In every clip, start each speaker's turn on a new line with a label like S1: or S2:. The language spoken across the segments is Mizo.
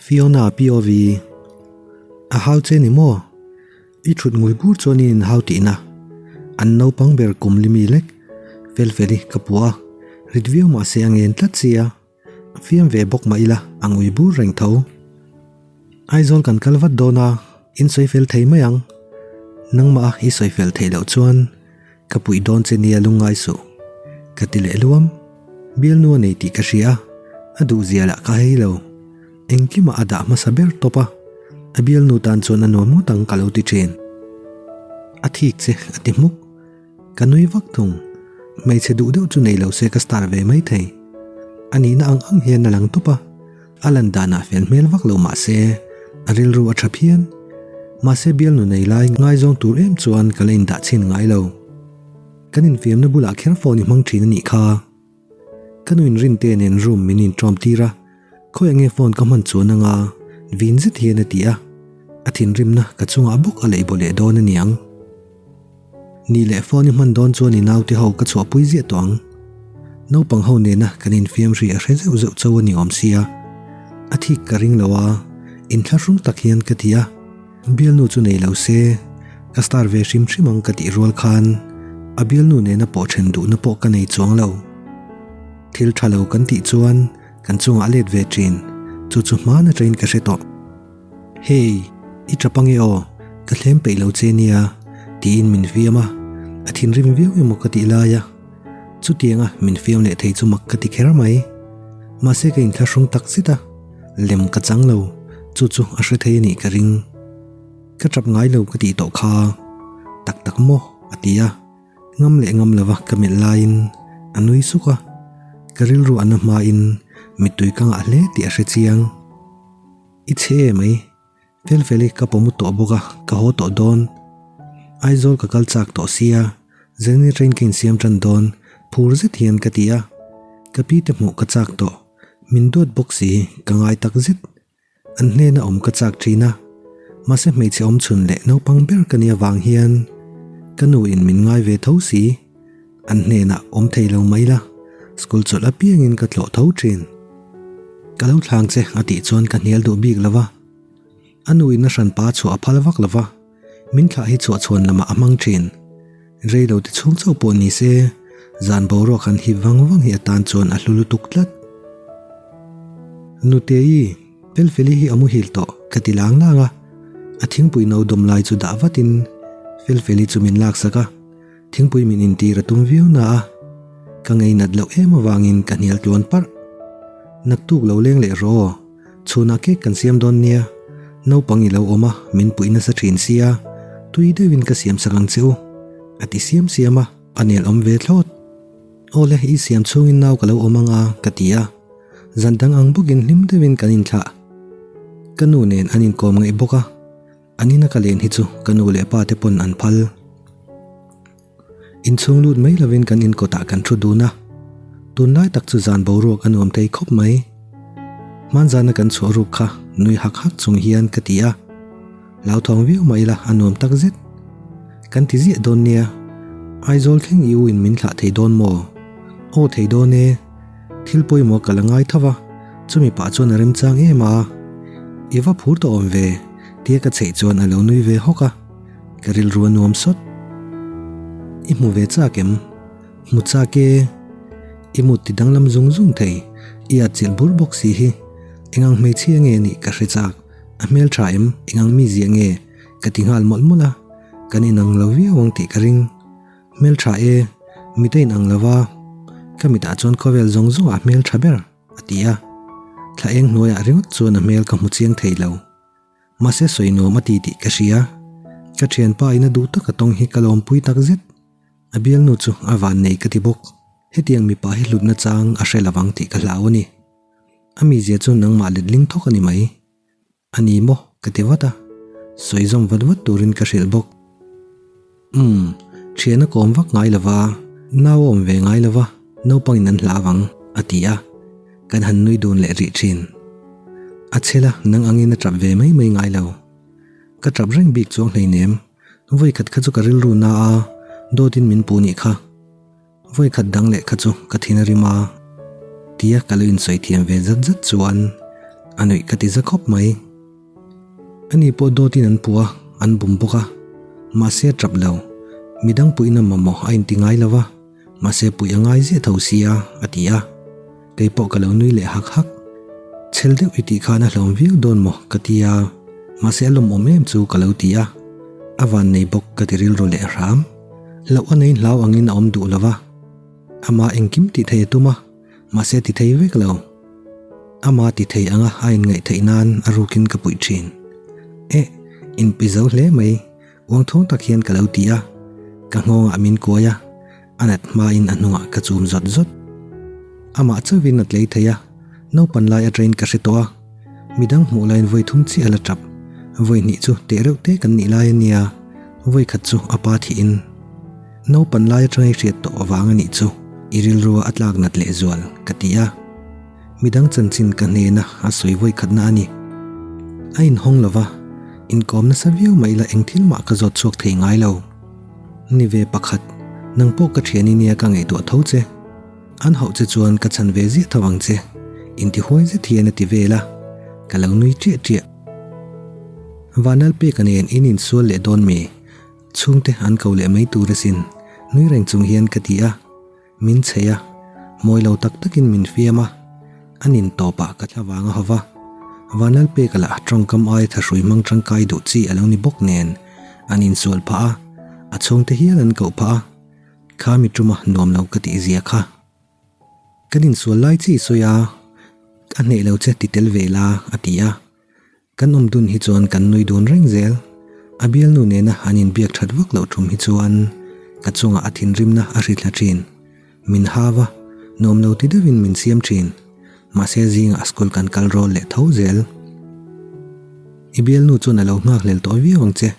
S1: Fiona POV, A hau che ni maw? I thut ngui bur chuan i inhau tihna. An naupang ber kum li mi lek fel fel i ka puah a, rit viau mah se a ngen tlat sia. Fiam ve bawk mah ila a ngui bur reng tho. Aizawl kan kal vat dawn a, in sawi fel thei mai ang. Nangmah a i sawi fel theih loh chuan ka puih dawn che nia lungngai suh. Ka ti leh luam. Bialnu a nei tih ka hria a, a duh zia lah ka hei lo. Engkimah a dah hmasa ber tawp a, a bialnu tan chuan a nuam ngawt ang ka lo ti thin. A thik che a ti hmuk. Ka nui vak thung. Hmeichhe duh deuh chu nei lo se ka star ve mai thei. A nihna ang ang hian a lang tawp a, a lan danah fel hmel vak lo mah se a rilru a tha phian. Mahse bialnu nei lai ngaizawng tur em chuan ka la indah chhin ngai lo. Kan infiamna bulah kher phone i hmang thin a nih kha. Ka nu inrin te nen room min inṭawm tir a, khawi ange phone ka hman chuan anga vin zet hian a ti a, a thinrimna ka chungah bawk a leih baw leh dawn a niang. Ni leh phone i hman dawn chuan i naute ho ka chhuahpui ziah tawh ang. Naupang ho nena kan infiam ri a hre zeuh zeuh cho a ni awm sia. A thik ka ring lo a, inthlahrung tak hian ka ti a. Bialnu chu nei lo se, ka star ve hrim hrim ang ka tih rual khan a bialnu nena pawh then duhna pawh ka nei chuang lo. Thil tha lo kan tih chuan kan chungah let ve thin, chu chu hman atangin ka hre tawh. Hey, i tap ange aw, ka thlem peih lo che nia, tiin min fiam a, a thinrim viau emaw ka tih lai a, chutianga min fiam leh thei chu mak ka ti kher mai. Mahse ka inthlahrung tak zet a. Lem ka chang lo, chu chu a hre thei a nih ka ring. Ka tap ngai lo ka tih tawh kha. Tak tak maw? a ti a. Ngam leh ngam lova ka melh laiin a nui suk a. Ka rilru a na hmain mittui ka ngah hle tih a hre chiang. I chhe e mai. Felfeli ka pawmu tawh bawk a, ka haw tawh dawn. Aizawl ka kal chak tawh sia, Zirni train ka insiam tan dawn, phur zet hian ka ti a. Ka pi te hmuh ka chak tawh, min duat bawk si, ka ngai tak zet. An hnena awm ka chak thin a, mahse hmeichhe awm chhun leh naupang ber ka nih avang hian ka nu in min ngai ve tho si. An hnenah awm thei lo mai la, school chawlh apiangin ka tlawh tho thin. Ka lo thlang che a tih chuan ka hnial duh bik lo va. A nu in a hranpa chhuah a phal vak lo va, min thlah hi chhuah chhuan lamah a hmang thin. Rei lo ti chhung chauh pawh ni se, zan boruak han hip vang vang hi atan chuan a hlu lutuk tlat. Nutei, Felfeli hi a muhil tawh ka ti lang lang a, a thingpui no dawm lai chu dah vatin Felfeli chu min laksak a. Thingpui min intir a tum viau na a, ka ngeinat loh em avangin ka hnial tluan parh. Naktuk lo leng leh rawh aw, chhunah cake kan siam dawn nia, naupang i lo awm a, min puih nasa thin sia, tui deuhin ka siam sak ang che u, a ti siam siam a, a nel awm ve thlawt. Aw le, i siam chhungin nau ka lo awm anga, ka ti a, zan dang ang bawkin hlim deuhin kan inthlah. Ka nu nen an inkawm ngaih bawk a. An ina ka len hi chu ka nu leh pa te pawn an phal. Inchhung lut mai lovin kan inkawtah kan thu dun a, tunlai tak chu zan boruak a nuam thei khawp mai. Hmanzana kan chhuah ruk kha nui hak hak chung hian ka ti a, hlauthawng viau mah ila a nuam tak zet. Kan ti ziah dawn nia, Aizawl thleng i u in min thlah thei dawn maw? Aw thei dawn e. Thil pawimawh ka la ngai tho va, chumi pah chuan a remchang em a, I va phur tawh awm ve, tia ka chheih chuan a lo nui ve hawk a, ka rilru a nuam sawt. I hmu ve chak em? Hmu chak e. I mut ti danglam zung zung thei, i atchilh bur bawk si hi. Engang hmeichhia nge nih ka hre chak, a hmel tha em, engang mizia nge? Ka ti nghal mawlh mawlh a, kan inang lo viau ang tih ka ring. Hmel tha e, mit a inang lo va, ka mitah chuan khawvel zawng zawngah hmel tha ber, a ti a. Thla eng hnuaiah ringawt chuan a hmel ka hmu chiang thei lo. Mahse sawi nuam a ti tih ka hria. Ka thianpa ina duh taka tawng hi ka lawmpui tak zet. A bialnu chu a vannei ka ti bawk. Hetiang mipa hi hlutna chang a hre lovang tih ka hlau a ni. A mizia chu nangmah letling thawk a ni mai. A ni maw? ka ti vat a, sawi zawm vat vat turin ka hrilh bawk. Umm, thian a kawm vak ngai lova, nau a awm ve ngai lova, naupangin an hlau ang, a ti a, kan han nui dun leh rih thin. A chhel a, nang angin a tap ve mai mai ngai lo. Ka tap reng bik chuang hleinem, vawikhat kha chu ka rilru na a, dawtin min puh nih kha. Vawikhat dang leh kha chu ka thin a rim a, tia ka lo insawi thiam ve zat zat chuan A nuih ka ti za khawp mai. Ani pawh dawtin an puh a, an bum bawk a. Mahse a tap lo. Midang puihna mamawh a inti ngai lo va, mahse puih a ngai ziah tho sia, a ti a. Kei pawh ka lo nui leh hak hak. Chhel deuh i tih khan a hlawm viau dawn maw ka ti a, mahse a lawmawm em chu ka lo ti a. A vannei bawk ka ti rilru leh hram. Hlauh a nei hlau angin a awm duh lo va. Amah engkim tih thei a tum a. Mahse ti thei vek lo. Ama ti thei anga a inngaih theih nan a rukin ka puih thin. Eh, inpi zo hle mai, uang thawng tak hian ka lo ti a. Ka nghawngah min kuai a, a nat hmain a hnungah ka chum zawt zawt. Amah chauhin a tlei thei a, naupan lai aṭain ka hre tawh a. Midang hmuh laiin vawi thum chiah a la tap. Vawi hnih chu teh reuh te kan nih lai a nia, vawi khat chu a pa thihin. Naupan lai atanga i hriat tawh avang a nih chu i rilrua a tlak nat leh zual, ka ti a. Midang chanchin ka hnena a sawi vawi khatna a ni. A inhawng lo va, inkawm nasa viau mah ila eng thil mah ka zawt chhuak thei ngai lo. Ni ve pakhat, nang pawh ka thian i nia ka ngaihtuah tho che. An hauh che chuan ka chhan ve ziah tho ang che, intihuai zet hian a ti vel a, ka lo nui ṭiah ṭiah. Vanlalpeka nen in insual leh dawn mi? Chhungte an ko leh mai tur asin, nui reng chung hian ka ti a, min chheih a, mawi lo tak takin min fiam a, a nin tawpah ka thla vang a hova, Vanlalpeka lah tawngkam aia thahrui hmang tangkai duh chi a lo ni bawk nen an insual phah a, a chhungte hial an koh phah a, kha mi tuma nuam lo ka tih zia kha. Kan insual lai chi sawi a, a hneh lo che ti tel ve la a ti a. Kan awm dun hi chuan kan nui dun reng zel. A bialnu nena an inbiak that vak loh thum hi chuan ka chungah a thinrimna a hri thla thin. Min hau a, nuam lo ti deuhin min siam thin. Mahse zingah school kan kal rawl leh tho zel. I bialnu chuan a lo nghakhlel tawh viau ang che.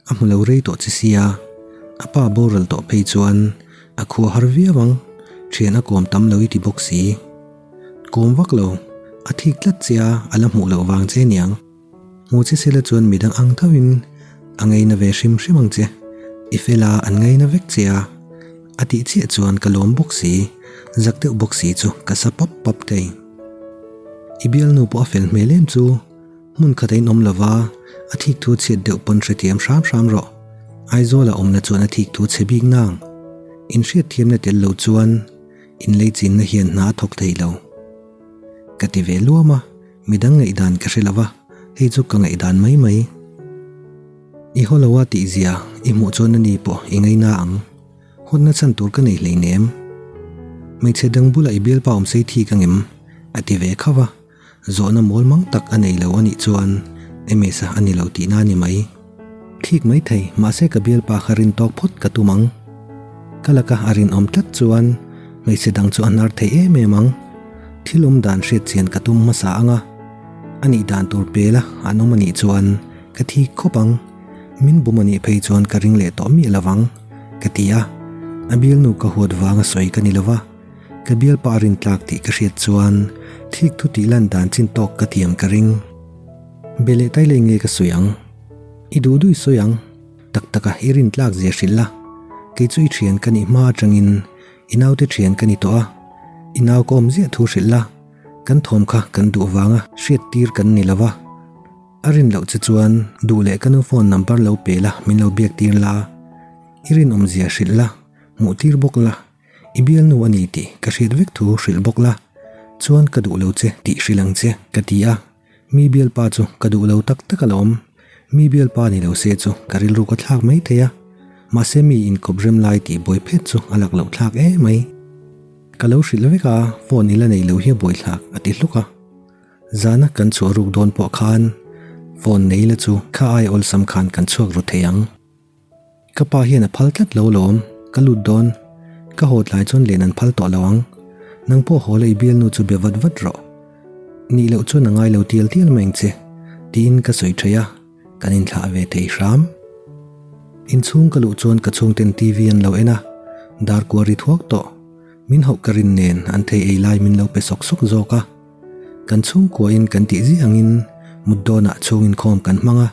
S1: A hmu lo rei tawh che sia, a pa boral tawh phei chuan a khua har viau ang, thian a kawm tam lo i ti bawk si. Kawm vak lo, a thik tlat che a, a la hmuh loh vang che aniang. Hmu che sela chuan midang ang tho in a ngaina ve hrim hrim ang che, i fela an ngaina vek che a, a tih chiah chuan ka lawm bawk si, zak deuh bawk si chu ka sa pap pap thei. I bialnu pawh a fel hmel em chu. Hmun khat a inawm lova, a thik thu chhiat deuh pawn hrethiam hram hram rawh. Aizawla awmna chuan a thik thu chhe bik nang. Inhriatthiamna tel lo chuan inleichinna hian hna a thawk thei lo. Ka ti ve luam a, midang ngaihdan ka hre lova, hei chu ka ngaihdan mai mai. I haw lo a tih zia i hmuh chuan ani pawh i ngaina ang. Hawtna chhan tur ka nei hleinem. Hmeichhe dang bulah i bialpa awm sei thik angem? A ti ve khauh a. Zawhna mawl mang tak a nei lo a nih chuan Emesa a ni lo tihna a ni mai. Thik mai thei, mahse ka bialpa kha rin tawk phawt ka tum ang. Ka laka a rinawm tlat chuan hmeichhe dang chu a hnar thei em em ang. Thil awm dan hriat chian ka tum hmasa ang a, a nih dan tur pela an awm a nih chuan ka thik khawp ang. Min bum a nih phei chuan ka ring leh tawh miah lo vang, ka ti a. A bialnu ka huat vanga sawi ka ni lo va. Ka bialpa a rin tlak tih ka hriat chuan thik thu tih lan dan chin tawk ka thiam ka ring. Be leh tai lei nge ka sawi ang? I duh duh i sawi ang. Tak taka i rin tlak zia hrilh la. Kei chu i thian ka nih hma atangin i naute thian ka ni tawh a. I nau ka awm ziah thu hrilh la. Kan thawm kha kan duh vanga hriat tir kan ni lo va. A rin loh che chuan duh leh ka nu phone number lo pe la min lo biak tir la. I rinawmzia hrilh la, hmuh tir bawk la. I bialnu a ni tih ka hriat vek thu hrilh bawk la, chuan ka duh lo che tih hrilh ang che ka ti a, mi bialpa chu ka duh lo tak tak alawm, mi bialpa ni lo se chu ka rilru ka thlak mai thei a, mahse mi inkawp rem lai tih buai phet chu a lak loh thlak em mai. Ka lo hrilh vek a, phone i la nei lo hi a buai thlak a ti hluk a. Zana kan chhuah ruk dawn pawh khan phone nei la chu kha ai awlsam khan kan chhuak ru thei ang. Ka pa hian a phal tlat lo lawm, ka lut dawn. Ka haw tlai chuan len an phal tawh lo ang. Nang pawh haw la i bialnu chu be vat vat rawh. Nih loh chuan a ngai lo tial tial mai ang che, tiin ka sawi thaih a, kan inthlah ve thei hram. Inchhung ka luh chuan ka chhungten TV an lo en a, dar kua ri thuak tawh. Min hauh ka rin nen an thei ei lai min lo pe sawk sawk zawk a. Kan chhungkuain kan tih zih angin mut dawnah chhung inkhawm kan hmang a,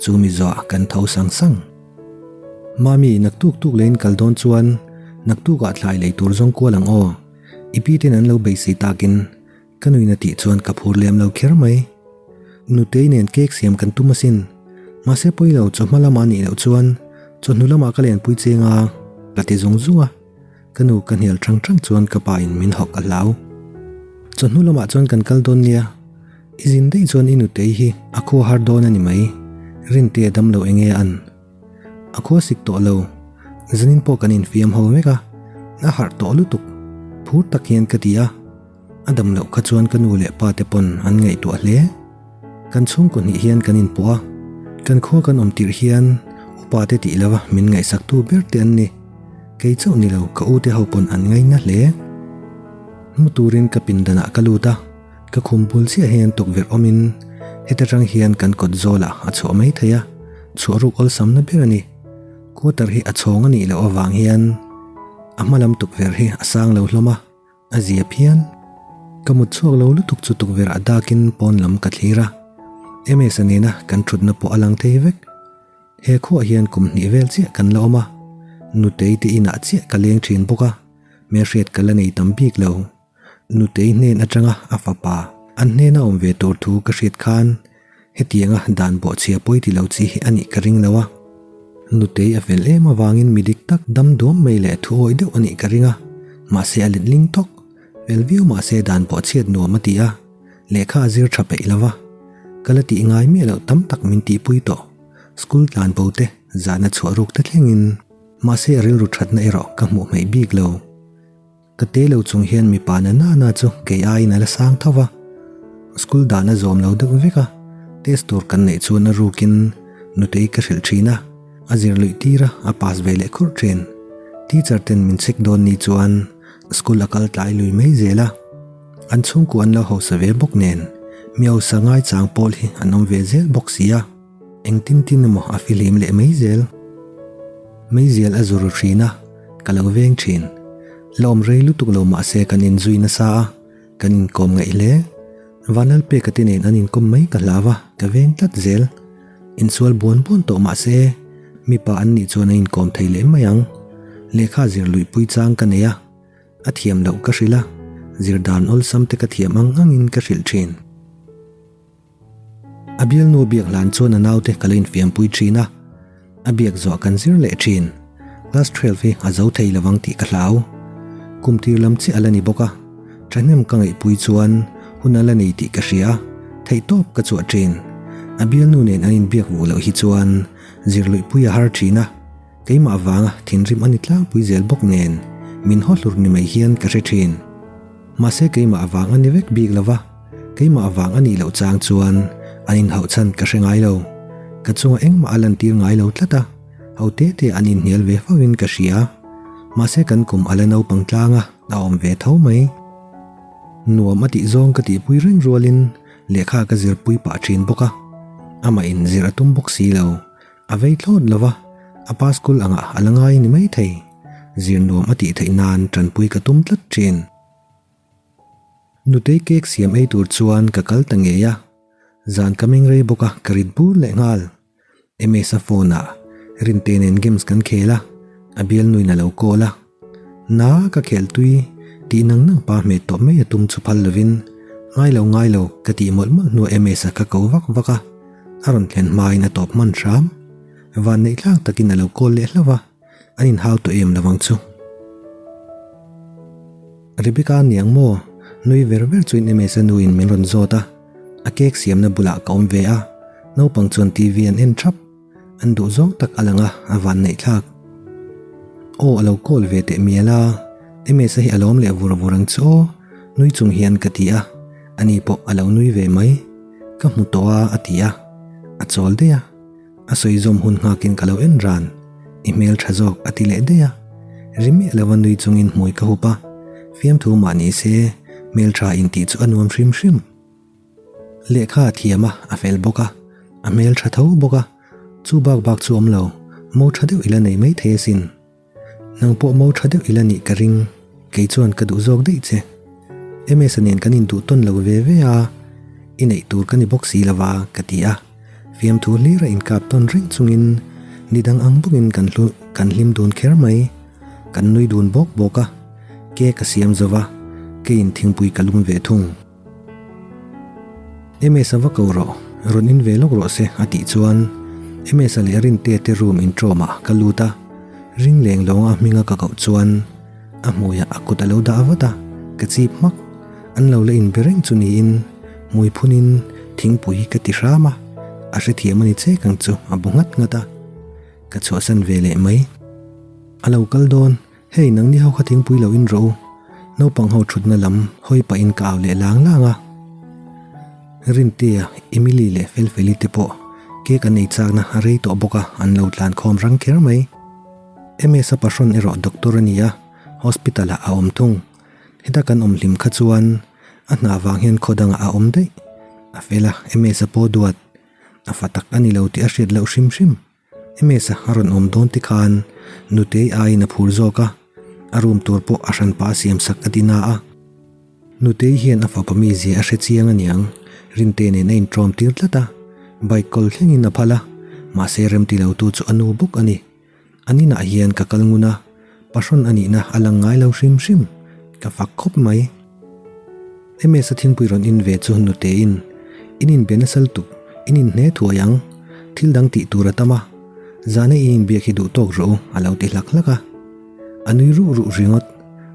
S1: chu mi zawhah kan tho sang sang. Mami, naktuk tuk leiin kal dawn chuan naktukah thlai lei tur zawng kual ang aw, i pi ten an lo beisei takin. Ka nuin a tih chuan ka phur lem lo kher mai. Nutei nen cake siam kan tum asin. Mahse pawi lo chawhma lamah nih loh chuan chawhnu lamah ka lenpui cheng a, ka ti zung zung a. Ka nu ka hnial chang chang chuan ka pa in min hawk a hlau. Chawhnu lamah chuan kan kal dawn nia. I zin daih chuan i nutei hi a khua har dawn a ni mai. Rinte a dam lo enge an. A khua sik tawh lo. Zanin pawh kan infiam ho vek a. A harh tawh lutuk. Phur tak hian ka ti a. A dam loh kha chuan ka nu leh pa te pawn an ngaihtuah hle. Kan chhungkaw hnih hian kan inpawh a, kan khua kan awm tirh hian upa te tih lova min ngaihsaktu ber te an ni. Kei chauh ni lo ka u te ho pawn an ngaina hle. Mu turin ka pindanah ka lut a, ka khum bul chiah hian tukverh awmin heta tang hian kan kawt zawlah a chhuah mai thei a, chhuah ruk awlsamna ber a ni. Quarter hi a chhawng a nih loh avang hian a hma lam tukverh hi a sang lo hlawm a. A zia phian. Ka mut chhuak lo lutuk chu tukverh ah dakin pawn lam ka thlir a. MS-a nena kan thutna pawh a lang thei vek. He khuah hian kum hnih vel chiah kan la awm a. Nutei te inah chiah ka leng thin bawk a, hmelhriat ka la nei tam bik lo. Nutei hnen atanga a fapa an hnena awm ve tur thu ka hriat khan Hetianga dan bawhchhia pawi ti lo chi hi a nih ka ring lo a. Nutei a fel em avangin mi dik tak dam duam mai leh thu awih deuh a nih ka ring a. Mahse a let ling tawk. Fel viau mahse dan bawhchhiat nuam a ti a. Lehkha a zir tha peih lo va. Ka la tih ngai miah loh tam tak min tihpui tawh. School tlan bo te, zahna chhuah ruk te thlengin. Mahse a rilru thatna erawh ka hmuh hmeih bik lo. Ka te lo chung hian mipa na na na chu kei aiin a la sang tho va, school dan a zawm lo deuh vek a, test tur kan neih chuan a rukin nutei ka hrilh thin a, a zir luih tir a, a pass ve leh khurh thin. Teacher ten min check dawn ni chuan school a kal tlai lui mai zel a, an chhungkua an lo hausa ve bawk nen mi hausa ngaichang pawl hi an awm ve zel bawk si a, engtin tin emaw a fihlim leh mai zel. Meizial a zuru thin a, ka lo veng thin. La awm rei lutuk lo mahse kan inzui nasa a, kan inkawm ngaih hle. Vanlal peka te nen an inkawm mai ka hlau a, ka veng tlat zel. Insual buan buan tawh mahse mipa an nih chuan an inkawm thei leh mai ang. Lehkha zir luihpui chang ka nei a, a thiam loh ka hrilh a, zir dan awlsam te ka thiam ang angin ka hrilh thin. A bialnu biak hlan chuan a naute ka lo infiampui thin a, a biak zawh kan zir leh thin. Class 12 hi a zo thei lovang tih ka hlau. Kum tir lam chiah a la ni bawk a, thahnem ka ngaihpui chuan hun a la nei tih ka hria a, theihtawp ka chhuah thin. A bialnu nen an inbiak vuh loh hi chuan zir luihpui a har thin a, keimah vanga thinrim a ni tlangpui zel bawk nen min haw hlur ni mai hian ka hre thin. Mahse keimah avang a ni vek bik lo va, keimah avang a nih loh chang chuan an inhauh chhan ka hre ngai lo. Ka chunga engmah a lantir ngai lo tlat a, ho te te an inhnial ve fo in ka hria. Mahse kan kum a la naupang tlang a, a awm ve tho mai. Nuam a tih zawng ka tihpui reng rualin lehkha ka zirpui pah thin bawk a, amah in zir a tum bawk si lo. A vei thlawt lo va, a pa school angah a la ngai ni mai thei. Zir nuam a tih theih nan tanpui ka tum tlat thin. Nutei cake siam ei tur chuan ka kal ta ngei a, zan ka meng rei bawk a ka rit bur leh nghal. MS-a phone ah Rinte nen games kan khel a, a bialnuin a lo call a. Na ka khel tui tih nang nang pa hmet tawh mai a tum chu phal lovin ngai lo ngai lo ka tih mawlh mawlh hnuah MS-a ka ko vak vak a, a rawn thlen hmain a tawp hman hram. Van neih thlak takin a lo call leh hlauh a. An inhau tawh em lovang chu. Rebecca aniang maw? Nui ver ver chuin MS-a nuin min rawn zawt a. A cake siamna bulah ka awm ve a. Naupang chuan TV an en thap. An duh zawng tak a lang a, a van neih thlak. Aw a lo call ve teh mial a. MS-a hi a lawm leh vur vur ang chu aw. Nui chung hian ka ti a. Ani pawh a lo nui ve mai. Ka hmu tawh a a ti a. A chawl daih a. A sawi zawm hun nghakin ka lo en ran. I hmel tha zawk a ti leh daih a. Ri miah lova nui chungin hmui ka hup a. Fiamthu mah ni se, hmel tha intih chu a nuam hrim hrim. Lehkha a thiam a, a fel bawk a. A hmel tha tho bawk a. Chu bak bak chu awm lo, mo tha deuh ila nei mai thei asin. Nang pawh mo tha deuh ila nih ka ring, kei chuan ka duh zawk daih che. MS-a nen kan induh tawn lo ve ve a, i neih tur ka ni bawk si lova ka ti a. Fiamthu hlir a inkap tawn reng chungin ni dang ang bawkin kan hlu kan hlim dun kher mai. Kan nui dun bawk bawk a, cake a siam zo va, keiin thingpui ka lum ve thung. Ms-a va ko rawh, rawn in ve lawk rawh se a tih chuan Ms-a leh Rintea te room inṭawmah ka lut a, ring leng lawnga hminga ka koh chuan a hmuiah a kut a lo dah vat a, ka chip hmak. An lo la inbe reng chu niin hmui phunin thingpui ka ti hram a, a hrethiam a ni chek ang chu a bu nghat nghat a, ka chhuahsan ve leh mai. A lo kal dawn, hei nangni ho kha thingpui lo in rawh u, naupang ho thutna lam hawi pahin ka au leh lang lang a. Rintea, Emily leh Felfeli te pawh cake an ei chakna a rei tawh bawk a, an lo tlan khawm rang kher mai. MS-a pahrawn erawh doctor a ni a, hospital ah a awm thung. Heta kan awm hlim kha chuan a hna vang hian khaw dangah a awm daih. A fel a, MS-a pawh duat. A fa tak a ni lo tih a hriat loh hrim hrim. MS-a a rawn awm dawn te khan Nutei aiin a phur zawk a, a room tur pawh a hranpa a siam sak a ti na a. Nutei hian a fapa mizia a hre chiang aniang, Rinte nen a inṭawm tir tlat a, bike kawl thlengin a phal a, mahse remti lotu chu a nu bawk a ni. An inah hian ka kal ngun a, pahrawn a nihna a lang ngai lo hrim hrim, ka fak khawp mai. MS-a thingpui rawn in ve chu nutein, In inbe nasal tuk, in inhne thuai ang, thil dang tih tur a tam a, zana in inbiak hi duh tawk rawh u, a lo ti hlak hlak a. A nui ruh ruh ringawt,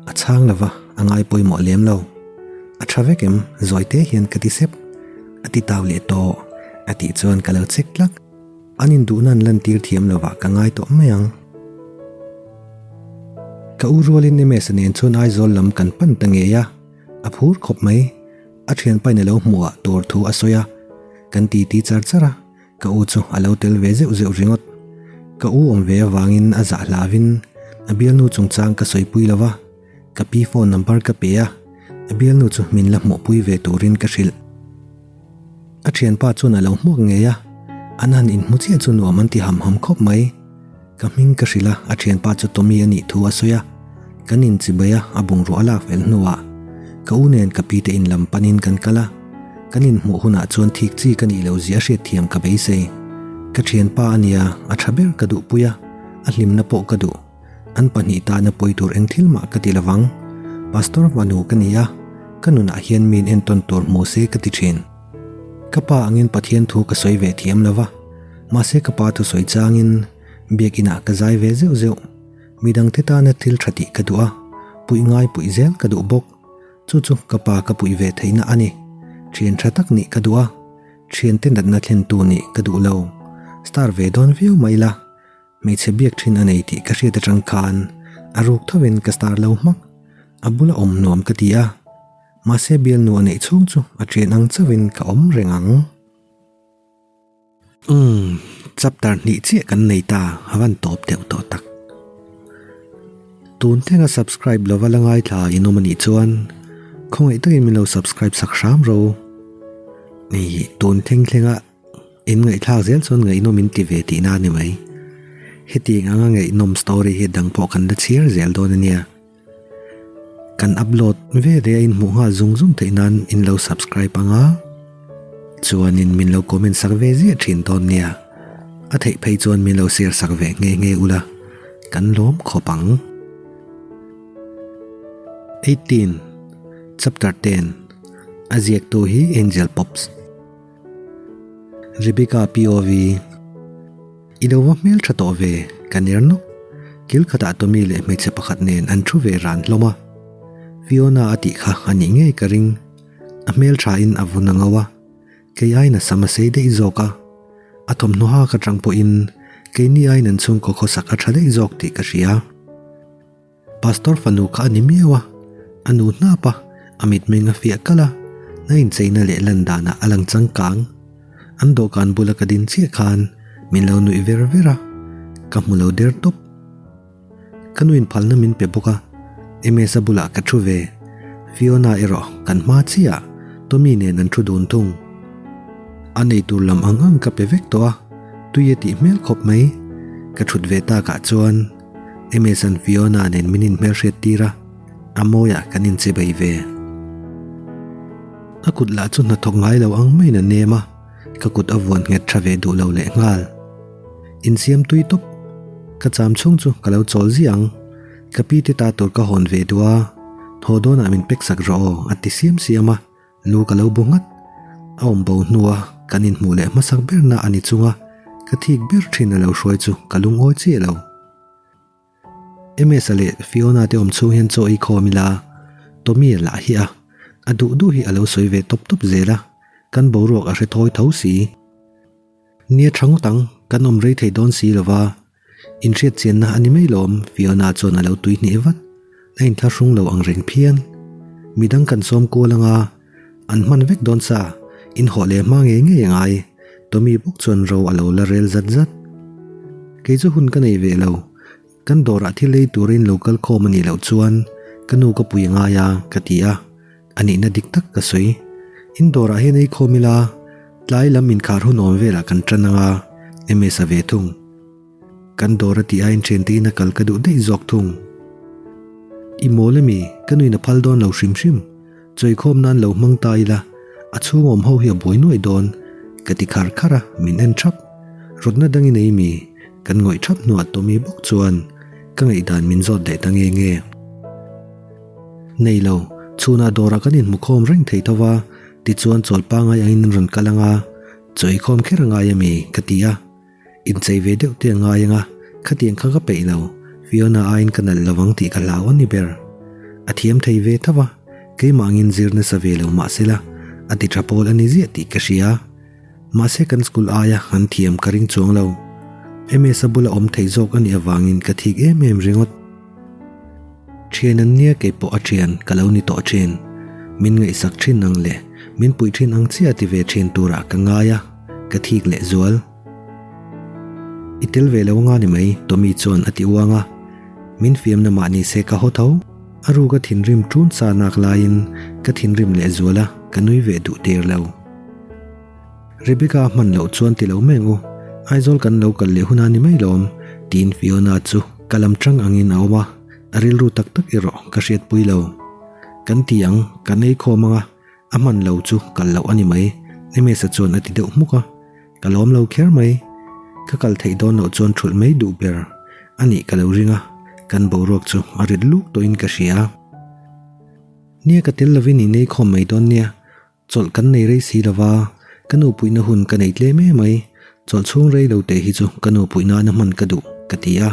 S1: a chhang lova, a ngai pawimawh lem lo. A tha vek em, zawi te hian ka ti sep, a ti tau leh tawh, a tih chuan ka lo chek tlak. An induhna an lantir thiam lovah ka ngai tawh mai ang. Ka u rualin MS-a nen chuan Aizawl lam kan pan ta ngei a, a phur khawp mai. A thianpain a lo hmuhah tur thu a sawi a, kan titi char char a, ka u chu a lo tel ve zeuh zeuh ringawt. Ka u awm ve avangin a zah hlavin a bialnu chungchang ka sawipui lo va, ka pi phone number ka pe a, a bialnu chu min la hmuhpui ve turin ka hrilh. A thianpa chuan a lo hmuak ngei a, an han inhmu chiah chu nuam an ti ham ham khawp mai. Ka hming ka hrilh a, a thianpa chu Tommy a nih thu a sawi a. Kan inchibai a, a bungrua a lak fel hnuah ka u nen ka pi te in lam panin kan kal a. Kan inhmuh hunah chuan thik chi ka nih loh zia a hriatthiam ka beisei. Ka thianpa a nia, a tha ber ka duhpui a, a hlimna pawh ka duh. An pahnih tana pawi tur eng thil mah ka ti lovang. Pastor fanu ka ni a, ka nunah hian miin entawn tur hmu se ka ti thin. Ka pa angin Pathian thu ka sawi ve thiam lova, mahse ka pa thusawi changin biakinah ka zai ve zeuh zeuh. Midangte tana thil tha tih ka duh a, puih ngai puih zel ka duh bawk. Chu chu ka pa ka puih ve theihna a ni. Thian tha tak nih ka duh a, thiante natna thlentu nih ka duh lo. Star ve dawn viau mai la. Hmeichhe biak thin a nei tih ka hriat atang khan a ruk thovin ka star lo hmak. A bula awm nuam ka ti a, mahse bialnu a neih chhung chu a ṭian ang chauhin ka awm reng ang. Umm, chapter hnih chiah kan nei ta, a van tawp deuh tawh tak. Tun thlenga subscribe lova la ngaithla in awm a nih chuan khawngaih takin min lo subscribe sak hram ro. Hei tun thleng thlenga. In ngaihthlak zel chuan ngaihnawm in ti ve tihna a ni mai. Hetiang anga ngaihnawm story hi dang pawh kan la chhiar zel dawn a nia. Kan upload ve ve a in hmuh nghal zung zung theih nan in lo subscribe ang a, chuanin min lo comment sak ve ziah thin dawn nia. A theih phei chuan min lo share sak ve nghe nghe ula, kan lawm khawp ang. 18, Chapter 10, A ziaktu hi Angel Pops. Rebecca POV I lo va hmel tha tawh ve, ka ner nawk. Kil khatah Tommy leh hmeichhe pakhat nen an thu ve ran hlawm a. Fiona a tih kha a nih ngei ka ring. A hmel thain a vun a ngo a, kei aiin a sam a sei daih zawk a. A thawmhnaw hak atang pawhin keini aiin an chhungkaw khawsak a tha daih zawk tih ka hria. Pastor fanu kha a ni miau a, a nu hnap a, a mitmeng a fiah kalh a, na incheina leh lan danah a lang changkang. An dawhkan bula ka din chiah khan min lo nuih ver ver a, ka hmu lo der tawp. Ka nuin phalna min pe bawk a, MS-a bulah ka thu ve. Fiona erawh kan hma chiah Tommy nen an thu dun thung. A nei tur lam ang ang ka pe vek tawh a, tui a tih hmel khawp mai. Ka thut ve takah chuan. Emesan Fiona nen min inhmelhriat tir a, a mawiah kan inche bei ve. A kut lah chu hnathawk ngai lo ang maiin a nem a, ka kut a vuan nghet tha ve duh lo leh nghal. Insiam tui tawp. Ka cham chhung chu ka lo chawl ziah ang. Ka pi te ta tur ka hawn ve duh a, thaw dawnah min pek sak rawh aw a ti siam siam a. Lu ka lo bu nghat. A awm bo hnua kan inhmuh leh hmasak berna a ni chunga ka thik ber thin a lo hruai chu ka lungawi chiah lo. Ms-a leh Fiona te awm chhung hian chaw ei khawm ila Tommy-a lah hi a a duh duh hi a lo sawi ve tawp tawp zel a, kan boruak a hre thawi tho si. Nia tha ngawt ang, kan awm rei thei dawn si lova, inhriat chianna a ni mai lawm, Fiona chuan a lo tui hnih vat. A inthlahrung lo ang reng phian. Midang kan sawm kual anga, an hman vek dawn sa, inhawh leh hma ngei ngei a ngai, Tommy bawk chuan ro a lo la rel zat zat. Kei chu hun ka nei ve lo, Kan dawrah thil ei turin lo kal khawm a nih loh chuan ka nu ka pui a ngai a, ka ti a. A nihna dik tak ka sawi. In dawrah hian ei khawm ila, tlai lam inkhar hun awm velah kan tan ang a, MS a ve thung. Kan dawr a tih aiin thiante ina kal ka duh daih zawk thung. I mawl ami, ka nuin a phal dawn lo hrim hrim. Chawikhawm nan lo hmang ta ila, a chhung awm ho hi a buai nuaih dawn, ka ti khar khar a, min en thap. Rawtna dang i nei mi? Kan ngawih thap hnuah Tommy bawk chuan ka ngaihdan min zawt leh ta nge nge. Nei lo, chhunah dawrah kan inhmu khawm reng thei tho va, tichuan chawl pangai angin an rawn kal anga, chawikhawm kher a ngai ami? ka ti a. Inchei ve deuh te a ngai anga, khatiang kha ka peih lo, Fiona aiin ka nalh lovang tih ka hlau a ni ber. A thiam thei ve tho va, keimah angin zir nasa ve lo mahsela, a ti tha pawl a ni ziah tih ka hria. Mahse kan school aia an thiam ka ring chuang lo. MS-a bula awm thei zawk a nih avangin ka thik em em ringawt. Thian an nia kei pawh a thian ka lo ni tawh thin. Min ngaihsak thin ang leh min puih thin ang chiah ti ve thin turah ka ngai a, ka thik leh zual. I tel ve lo anga ni mai, Tommy chuan a ti uang a. Min fiamna mah ni se ka haw tho. A ruka thinrim tun sa nak laiin ka thinrim leh zual a, ka nui ve duh der lo. Rebecca hman loh chuan ti lo mai ang u, Aizawl kan lo kal leh hun a ni mai lawm, tiin Fiona chu ka lam tang angin a awm a, a rilru tak tak erawh ka hriatpui lo. Kan ti ang, kan ei khawm ang a, a hman lo chu kal loh a ni mai, Emesa chuan a ti deuh hmuk a, ka lawm lo kher mai. Ka kal theih dawn loh chuan thulh mai duh ber a nih ka lo ring a, kan boruak chu a rit luk tawhin ka hria. Nia ka tel lovin in ei khawm mai dawn nia, Chawlh kan nei rei si lova, ka nu puihna hun ka nei tlem em mai. Chawlh chhung rei lo teh hi chu ka nu puih nana hman ka duh, ka ti a.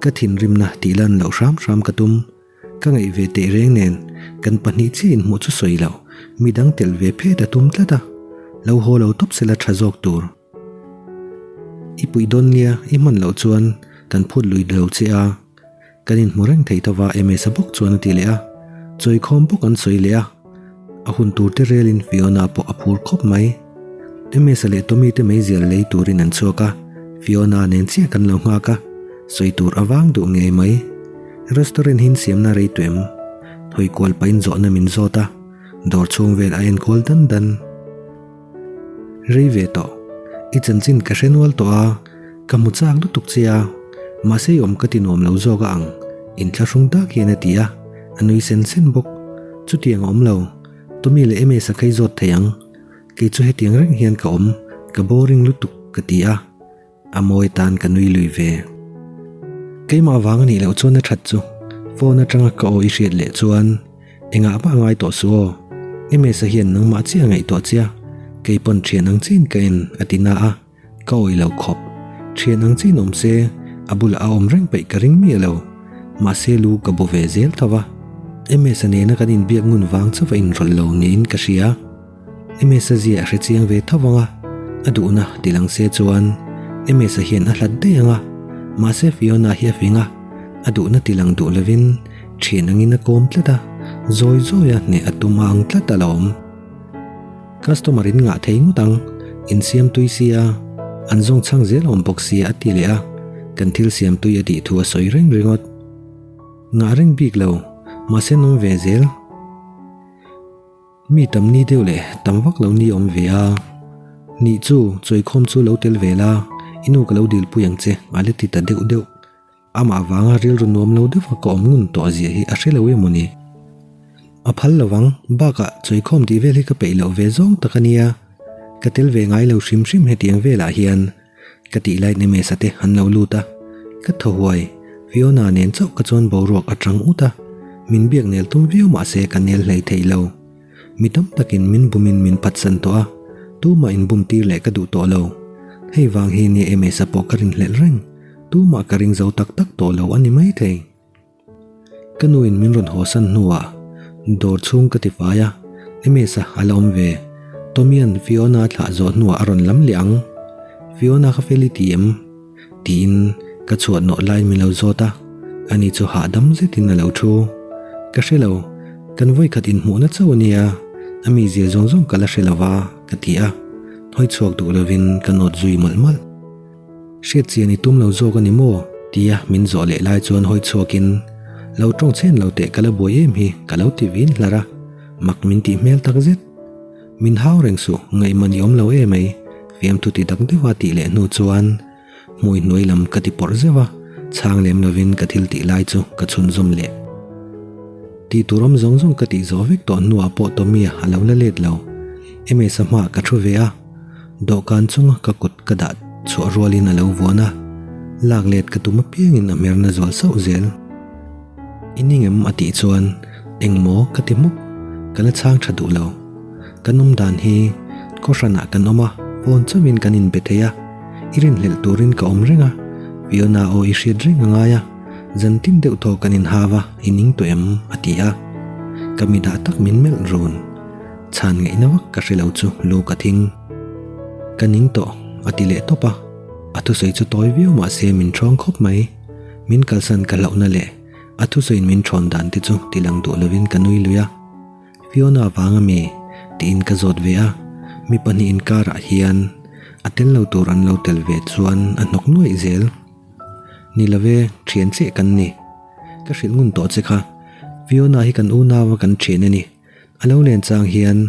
S1: Ka thinrimna tih lan loh hram hram ka tum. Ka ngaih ve teh reng nen, kan pahnih chiah inhmuh chu sawi loh, midang telh ve phet a tum tlat a. Lo haw lo tawp sela tha zawk tur. I puih dawn nia, i hman loh chuan kan phut lui lo che a. Kan inhmu reng thei tho va Ms-a bawk chuan a ti leh a, chawikhawm bawk an sawi leh a, a hun tur te relin Fiona pawh a phur khawp mai. Ms-a leh Tommy te meizial lei turin an chhuak a, Fiona nen chiah kan lo nghak a, sawi tur a vang duh ngei mai. Restaurant hi insiamna rei tuh em? Hawi kual pahin zawhna min zawt a, dawr chhung vel a enkual dan dan. Rei ve tawh. I chanchin ka hre nual tawh a, ka hmu chak lutuk che a, mahse i awm ka ti nuam lo zawk a ang, inthlahrung tak hian a ti a, a nui sen sen bawk. Chutiang a awm lo, Tommy leh Ms-a kha i zawt thei ang, kei chu hetiang reng hian ka awm, ka boring lutuk ka ti a. A mawi tan ka nui lui ve. Keimah vang a nih loh chuan a that chu phone atanga ka aw i hriat leh chuan engah mah a ngai tawh suh aw. Ms-a hian nangmah chiah a ngaihtuah che a, kei pawn thian ang chiin ka en a ti na a, ka awi lo khawp. Thian ang chiin awm se a bulah a awm reng peih ka ring miah lo. Mahse lu ka bu ve zel tho va. Ms-a nena kan inbiak ngun vang chauh a inrawlh lo niin ka hria. Ms-a zia a hre chiang ve tho vang a, a duhna ti lang se chuan Ms-a hian a hlat daih ang a, mahse Fiona hi a fing a, a duhna ti lang duh lovin thian angin a kawm tlat a, zawi zawi a hneh a tum a ang tlat alawm. Customer in ngah thei ngawt ang, insiam tui sia, an zawng chhang zel awm bawk sia a ti leh a, kan thil siam tui a tih thu a sawi reng ringawt. Ngah reng bik lo, mahse an awm ve zel. Mi tam ni deuh leh tam vak lo ni awm ve a, Nih chu, chawikhawm chu lo tel ve la, i nu ka lo dilpui ang che, a la ti ta deuh deuh. Amah vanga rilru nuam lo deuha ka awm ngun tawh zia hi a hre lo em aw ni? A phal lo vang, bakah chawikhawm tih vel hi ka peih loh ve zawng tak a nia, ka tel ve ngai lo hrim hrim hetiang velah hian. Ka tih lai Nemesa te an lo lut a, ka thaw huai. Fiona nen chauh ka chuan boruak a tang ut a, min biak nel tum viau mah se ka nel hlei thei lo. Mi tam takin min bumin min phatsan tawh a. Tumah inbum tir leh ka duh tawh lo. Hei vang hi nia Ms-a pawh ka rinhlelh reng. Tumah ka ring zo tak tak tawh lo a ni maithei. Ka nu in min rawn haw san hnuah dawr chhung ka ti fai a, Ms-a a la awm ve. Tommy-a'n Fiona a thlah zawh hnuah a rawn lam leh ang. Fiona ka fel i ti em? Tiin ka chhuah nawh laiin min lo zawt a, ani chu hahdam zetin a lo thu. Ka hre lo, kan vawikhat inhmuhna chauh a nia, a mizia zawng zawng ka la hre lo va, ka ti a, hawi chhuak duh lovin ka nawt zui mawlh mawlh. Hriat chian i tum lo zawk a ni maw? Tia min zawh leh lai chuan hawi chhuakin, Lo tawng chhen lo teh ka la buai em hi, ka lo ti vin hlar a, mak min tih hmel tak zet. Min hau reng suh, ngaihman i awm lo e mai, fiamthu ti dak deuha tih leh hnu chuan hmui hnuai lam ka ti pawrh zeuh a, chhang lem lovin ka thil tih lai chu ka chhunzawm leh. Tih tur awm zawng zawng ka tih zawh vek tawh hnuah pawh Tommy-a a lo la let lo. Ms-a hmaah ka thu ve a, dawhkan chunga ka kut ka dah chhuah rualin a lo vuan a, lak let ka tum apiangin a hmerna zual sauh zel. I ning em? a tih chuan engmaw ka ti hmuk, ka la chhang tha duh lo. Kan awm dan hi kawhhranah kan awm a, phone chauhin kan inbe thei a, i rinhlelh turin ka awm reng a, Fiona aw i hriat reng a ngai a, zan tin deuh thaw kan inhau a, i ning tawh em? a ti a, ka mi dah tak min melh run. Chhan ngaihna vak ka hre lo chu lu ka thing. Ka ning tawh, a ti leh tawp a, a thusawi chu tawi viau mah se min ṭhawng khawp mai. Min kalsan ka hlauhna leh a thusawiin min ṭhawn dan te chu tilang duh lovin ka nui lui a. Fiona vang a mi? tiin ka zawt ve a, mi pahnihin inkarah hian a tel lo tur an lo tel ve chuan a hnawk nuaih zel. Ni love, ṭhian chiah kan ni. Ka hrilh ngun tawh che kha, Fiona hi kan unau a kan ṭhian a ni. A lo len chang hian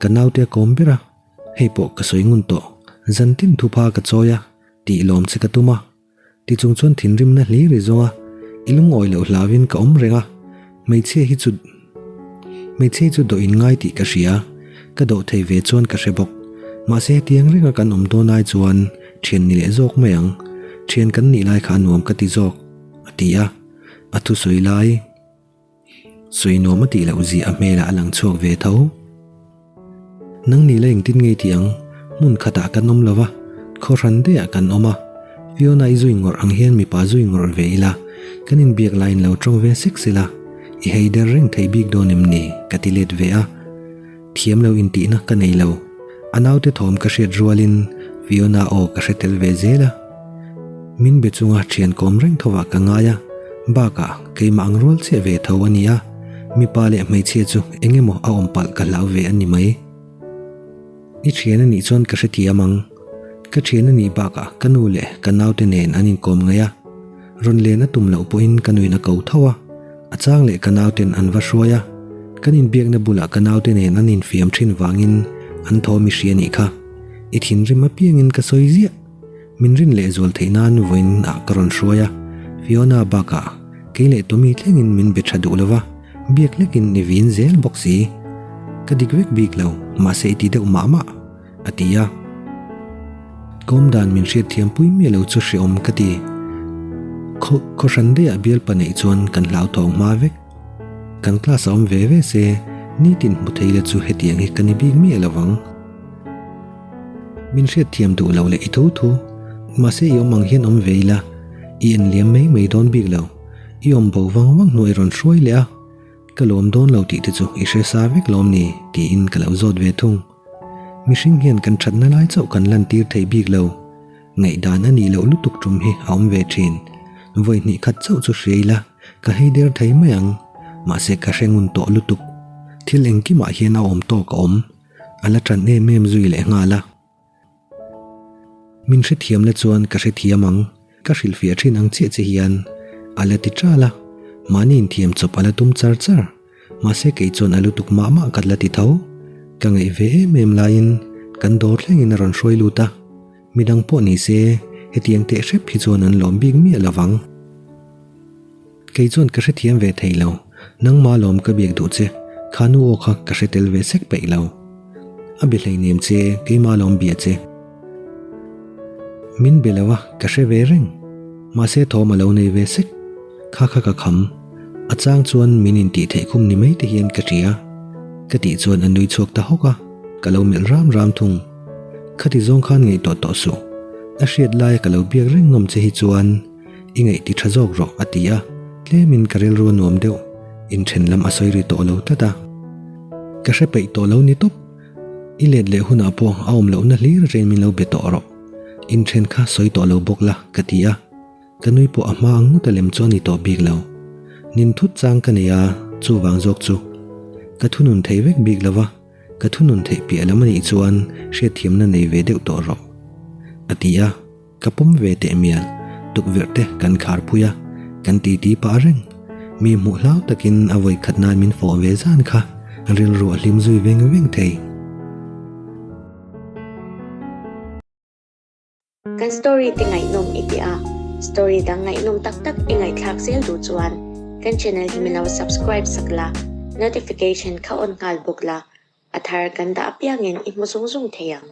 S1: ka naute a kawm ber a, hei pawh ka sawi ngun tawh. Zantin thupha ka chawi a, tih lawm che ka tum a. Ti chung chuan thinrimna hlir i zawng a, i lungawi loh hlauin ka awm reng a, hmeichhia hi chu hmeichhia hi chu dawh in ngai tih ka hria, ka dawh thei ve chuan ka hre bawk. Mahse hetiang renga kan awm dawn ai chuan thian ni leh zawk mai ang, thian kan nih lai kha a nuam ka ti zawk, a ti a, a thusawi lai. Sawi nuam a tih loh zia a hmelah a lang chhuak ve tho. Nang ni la engtin ngei tih ang, hmun khatah kan awm lo va, khaw hran daihah kan awm a. Fiona i zui ngawrh ang hian mipa zui ngawrh ve ila, kan inbiak laiin lo tawng ve sek sela, i hei der reng thei bik dawn em ni? ka ti let ve a. Thiam lo intihna ka nei lo. A naute thawm ka hriat rualin Fiona aw ka hre tel ve zel a. Min be chunga thian kawm reng thovah ka ngai a, bakah keimah ang rual chiah ve tho a ni a, mipa leh hmeichhia chu eng emaw a awm palh ka hlau ve a ni mai. I thian a nih chuan ka hrethiam ang. Ka thian a nih bakah ka nu leh ka naute nen an inkawm ngaih a, rawn len a tum loh pawhin ka nuin a ko tho a, a chang leh ka nauten an va hruai a, kan inbiakna bulah ka naute nen an infiam thin vangin an thaw mi hria nih kha. I thinrim apiangin ka sawi ziah. Min rin leh zual theih nan vawiin ah ka rawn hruai a, Fiona bakah kei leh Tommy thlengin min be tha duh lova, biak hlekin i vin zel bawk si. Ka dik vek bik lo, mahse i ti deuh mah mah, a ti a. Kawm dan min hriat thiam pui miah lo chu hreawm ka ti. Khaw khaw hran daihah bialpa neih chuan kan hlauthawng hma vek. Kan class a awm ve ve se, nitin hmu thei la chu hetiang hi ka ni bik miah lo vang. Min hriat thiam duh lo leh i thu thu, mahse i awm ang hian awm ve ila, i en liam mai mai dawn bik lo. I awm bo vang vang hnuai rawn hruai leh a, ka lawm dawn lo tih te chu i hre sa vek lawm ni tiin ka lo zawt ve thung. Mihring hian kan thatna lai chauh kan lantir thei bik lo. Ngaihdan a nih loh lutuk tum hi a awm ve thin. Vawi hnih khat chauh chu hria ila, ka hei der thei mai ang. Mahse ka hre ngun tawh lutuk. Thil engkimah hian a awm tawk a awm. A la tan em em zui leh nghal a. Min hrethiam la chuan ka hrethiam ang, ka hrilhfiah thin ang chiah che hian a la ti ṭal a, mahni inthiam chawp a la tum char char. Mahse kei chuan a lutuk mah mah ka la ti tho. Ka ngaih ve em em laiin kan dawr thlengin a rawn hruai lut a, midang pawh ni se hetiang teh hrep hi chuan an lawm bik miah lo vang. Kei chuan ka hrethiam ve thei lo, nangma lawm ka biak duh che, kha nu aw kha ka hre tel ve sek peih lo. A be hleinem che, keima lawm bia che. Min be lo a, ka hre ve reng. Mahse thawm a lo nei ve sek. Kha kha ka kham. A chang chuan min intih theih khum ni mai te hian ka tia. Ka tih chuan a nui chhuak ta hawk a, ka lo melh ram ram thung. Khati zawng khan ngaihtuah tawh suh. A hriat laia ka lo biak reng ngam che hi chuan i ngaih ti tha zawk rawh a ti a, tlemin ka rilru a nuam deuh, inthen lam a sawi ri tawh lo tlat a. Ka hre peih tawh lo ni tawp. I let leh hunah pawh a awm lohna hlir atangin min lo be tawh rawh. Inthen kha sawi tawh lo bawk la ka ti a. Ka nui pawh a hma ang ngawt a lem chu a ni tawh bik lo. Nin thut chang ka nei a, chuvang zawk chu ka thunun thei vek bik lo va, ka thunun theih piah lam a nih chuan hriatthiamna nei ve deuh tawh rawh. A ti a, ka pawm ve teh mial, tukverh te kan khar pui a, kan titi pah reng. Mi hmuh hlau takin a vawi khat nan min fawh ve zan kha rilru a hlim zui veng veng thei.
S2: Kan story te ngaihnawm i ti a, story dang ngaihnawm tak tak i ngaihthlak zel duh chuan kan channel hi min lo subscribe sak la, notification kha on nghal bawk la, a thar kan dah apiangin i hmu zung zung thei ang.